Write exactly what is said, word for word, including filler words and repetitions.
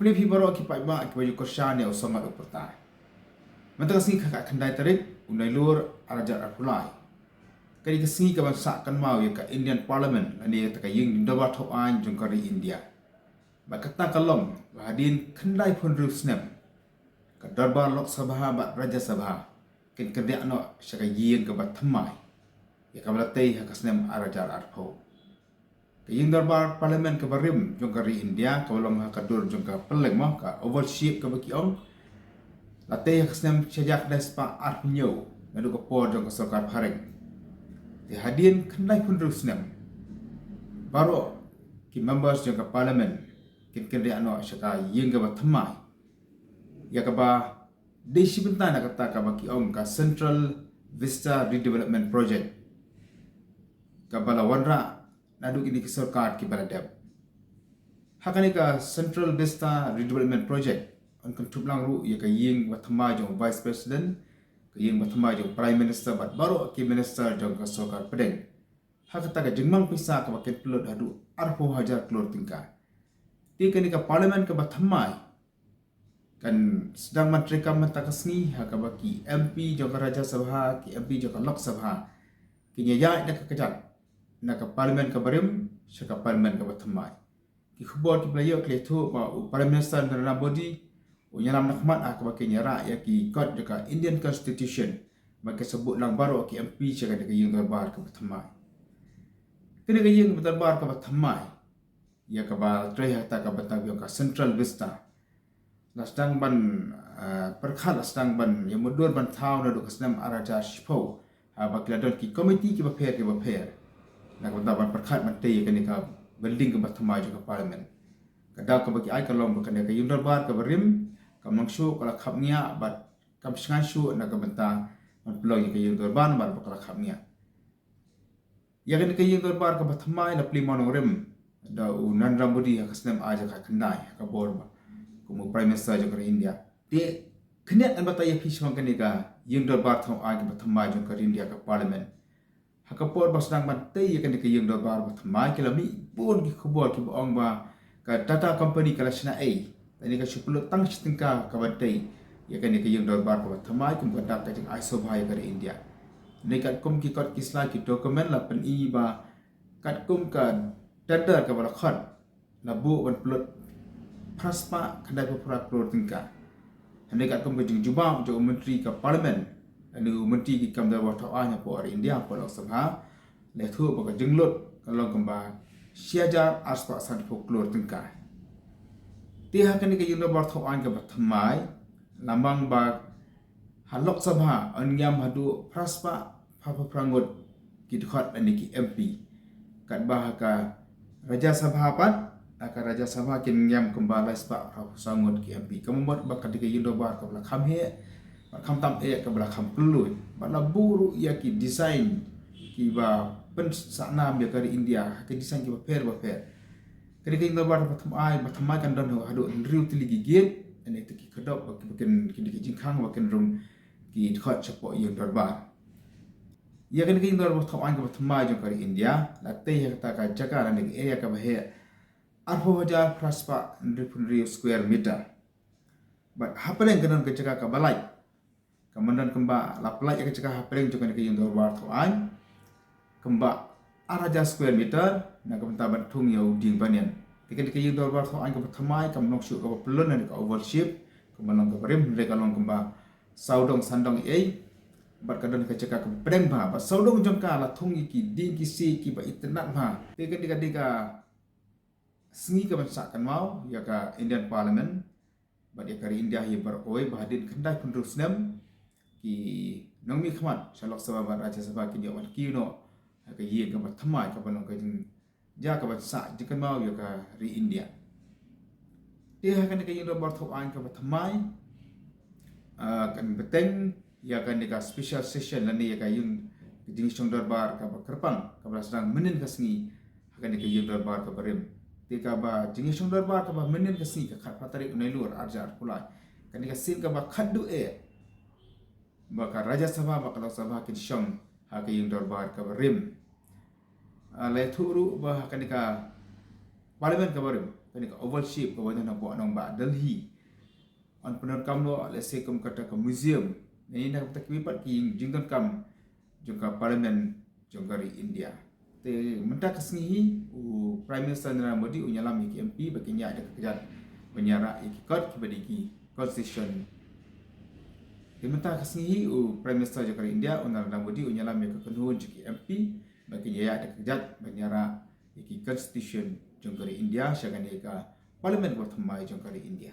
Khublei phi baroh ki paidbah kiba ju kyrshan ïa u Sangot U Pyrta. Mynta ka sngi ka khatkhyndai tarik u Nailur arhajar arphew lai, ka dei ka sngi kaban sah kynmaw ïa ka Indian Parliament lane ïa kata ka ïing dorbar thaw aiñ jong ka ri India. Bad kata ka long ba hadien khyndaiphew hynriew snem ka dorbar Lok Sabha bad Rajya Sabha kin kynriah noh sha ka ïing kaba thymmai, ïa kaba la tei ha ka snem arhajar arphew. Ka ïing dorbar Parliament kaba rim jong ka ri India kaba long ha ka dur jong ka pylleng, mo, ka oval shape kaba ki ong, la tei ha ka snem shihajar khyndai spah arphew hynñiew naduh ka por jong ka sorkar phareng. Te hadien khyndaiphew hynriew snem baroh ki members jong ka Parliament kin kynriah noh sha ka ïing kaba thymmai, ïa kaba dei shi bynta na kata kaba ki ong ka Central Vista Redevelopment Project, kaba la wanrah naduh kine ki sorkar kiba la dep. Ha kane ka Central Vista Redevelopment Project yn kynthup lang ruh ïa ka ïing bathymmai jong u Vice President, ka ïing bathymmai jong u Prime Minister bad baroh ki minister jong ka sorkar pdeng, ha kata ka jingmang pisa kaba kin pynlut haduh arphew hajar klur tyngka. Te kane ka Parliament kaba thymmai kan sdang ban treikam mynta ka sngi, ha kaba ki MP jong ka Rajya Sabha, ki MP jong ka Lok Sabha kin ïaid da ka kjat na ka Parliament kaba rim sha ka Parliament kaba thymmai. Ki khubor kiba la ïoh ki la ïathuh ba u Prime Minister Narendra Modi un ïalam na khmat ha kaba kin ïarah ïa ki kot jong ka Indian Constitution, ba kin sa buh lang baroh ki MP sha kane ka ïing dorbar kaba thymmai. Kane ka ïing dorbar kaba thymmai, ïa kaba trei ha kata ka bynta ba ong ka Central Vista, la sdang ban, eh, pyrkhat, la sdang ban ïa mutdur ban thaw naduh ka snem arhajar shiphew, ha ba ki la don ki komiti kiba pher kiba pher na ka bynta ban pyrkhat ban tei ïa kane ka building kaba thymmai jong ka Parliament. Ka daw kaba ki ai ka long ba kane ka ïing dorbar kaba rim kam long shuh, ka la khapngiah bad kam shngaiñ shuh na ka bynta ban pynlong ïa ka ïing dorbar namar ba ka la khapngiah. Ïa kane ka ïing dorbar kaba thymmai la plie mawnongrim da u Narendra Modi ha ka snem arhajar khatkhyndai ha ka bor ba kum u Prime Minister jong ka ri India. Te khyndiat ngan batai ïa phi shaphang kane ka ïing dorbar thaw aiñ kaba thymmai jong ka ri India, ka Parliament. Ha ka por ba sdang ban tei ïa kane ka ïing dorbar ba thymmai ki la mih bun ki khubor kiba ong ba ka Tata Company ka la shna ei, lane ka shu pynlut tang shi tyngka kaban tei ïa kane ka ïing dorbar kaba thymmai kum ka dak ka jingai sngewbha ïa ka ri India. Ne katkum ki kot ki sla ki document la pyni ba katkum ka tender kaba la khot, la buh ban pynlut phra spah khyndaiphew phra klur tyngka. Hynrei katkum ka jingjubab jong u Myntri ka Parliament lane u Myntri ki kam dorbar thaw aiñ hapoh ka ri India, hapoh Lok Sabha, la ïathuh ba ka jinglut ka long kumba shi hajar ar spah sanphew klur tyngka. Te ha kane ka ïing dorbar thaw aiñ kaba thymmai la mang ba ha Lok Sabha yn ngiam haduh phra spah phra phew phra ngut ki dkhot lane ki MP. Katba ha ka Rajya Sabha pat, ha ka Rajya Sabha kin ngiam kumba lai spah phra phew saw ngut ki MP. Ka mut ba ka dei ka ïing dorbar kaba la kham heh bad khamtam eh kaba la kham kylluid. Bad la buh ruh ïa ki design kiba pynsahnam ïa ka ri India ha ki design kiba pher ba pher. Ka dei ka ïing dorbar ba thymmai, ba thymmai kan don haduh hynriew tylli ki gate, lane ki khyrdop ba ki, ba kin, ki dei ki jingkhang ba kin rung ki dkhot shapoh ïing dorbar. Ïa kane ka ïing dorbar thaw aiñ kaba thymmai jong ka ri India la tei ha kata ka jaka lane ka area kaba heh arphew hajar phra spah hynriewphew hynriew square meter. Bad hapdeng ka don ka jaka kaba lait, ka mut don kumba la pyllait ïa ka jaka hapdeng jong kane ka ïing dorbar thaw aiñ kumba ar hajar square meter na ka bynta ban thung ïa u dieng banyan. Te kane ka ïing dorbar thaw aiñ kaba thymmai kam long shuh kaba pyllun lane ka oval shape kumba long kaba rim, hynrei ka long kumba sawdong sandong ei. Bad ka don ka jaka kaba pdeng bha, bad sawdong jong ka la thung ïa ki dieng ki siej kiba itynnad bha. Te ka dei, ka dei ka sngi kaban sah kynmaw ïa ka Indian Parliament bad ïa ka ri India hi baroh kawei ba hadien khyndaiphew hynriew snem ki nongmihkhmat sha Lok Sabha bad Rajya Sabha kin ïoh ban kiew noh ha ka ïing kaba thymmai kaba long ka jing ja kaban sah jingkynmaw ïa ka ri India. Te ha kane ka ïing dorbar thaw aiñ kaba thymmai, ah, kan bteng ïa kane ka special session lane ïa ka ïing, ka jingïashong dorbar kaba kyrpang kaba la sdang mynnin ka sngi ha kane ka ïing dorbar kaba rim. Te kaba jingïashong dorbar kaba mynnin ka sngi ka khatphra tarik u Nailur arhajar arphew lai, kane ka sien kaba khatduh eh ba ka Rajya Sabha bad ka Lok Sabha kin shong ha ka ïing dorbar kaba rim. Ah, la ïathuh ruh ba ha kane ka Parliament kaba rim kane ka oval shape kaba don hapoh nongbah Delhi, yn pyndonkam noh lehse kum kata ka museum. Nangta na ka bynta kiwei pat ki jingdonkam jong ka Parliament jong ka ri India. Te mynta ka sngi hi u Prime Minister Narendra Modi un ïalam ïa ki M P ba kin ïaid da ka kjat ban ïarah ïa ki kot kiba dei ki constitution. Te mynta ka sngi hi u Prime Minister jong ka ri India u Narendra Modi un ïalam ïa ka kynhun jong ki M P ba kin ïaid da ka kjat ban ïarah ïa ki constitution jong ka ri India sha kane ka Parliament kaba thymmai jong ka ri India.